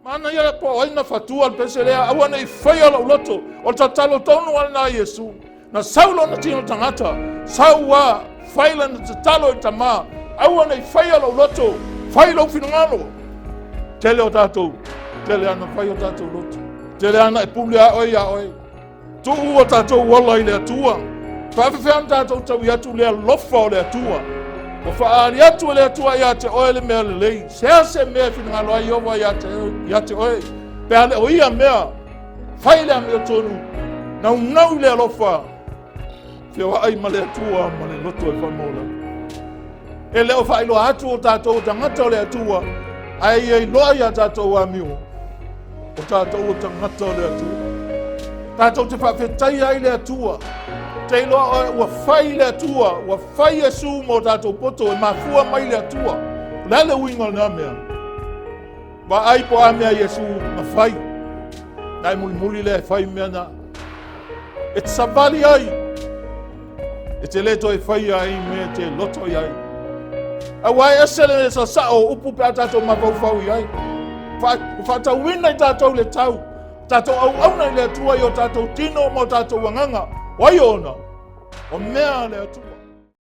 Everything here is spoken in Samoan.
Manaia po o ai na fatua le pese lea, aua ne i faia lou loto. O le tatalo tonu lava lena a Iesu. Na sau lona tino tagata, sau a, fai lana tatalo i Tama, aua ne i faia lou loto, fai lou finagalo. Tele o tatou, tele ana fai o tatou loto. Tele ana e pule a oe ia oe. Tuu o tatou ola i le Atua. Faafefea ona tatou taui atu le alofa o le Atua. Ua faaali atu e le Atua ia te oe le mea lelei. Sea se mea e finagalo ai Ieova ia te, ia te oe. Pe a le o ia mea, fai le amiotonu, naunau i le alofa, feoai ma le Atua ma le loto e faamaualalo. E le o faailoa atu o tatou o tagata o le Atua, ae ia iloa ia tatou amio, o tatou o tagata o le Atua. Tatou te faafetaia ai le Atua. Te iloa oe ua fai le Atua, ua fai Iesu mo tatou poto e mafua mai le Atua. O le a le uiga o lena mea? Vaai po a mea Iesu na fai. Na e mulimuli lea e fai mea na. E te savali ai. E te le toe faia ai mea e te loto i ai. Aua e ese le sasao o upu pe a tatou mafaufau i ai. Ua faatauina i tatou le tau. Tatou auauna i le Atua i o tatou tino ma o tatou agaga. O ai ona? O mea a le Atua.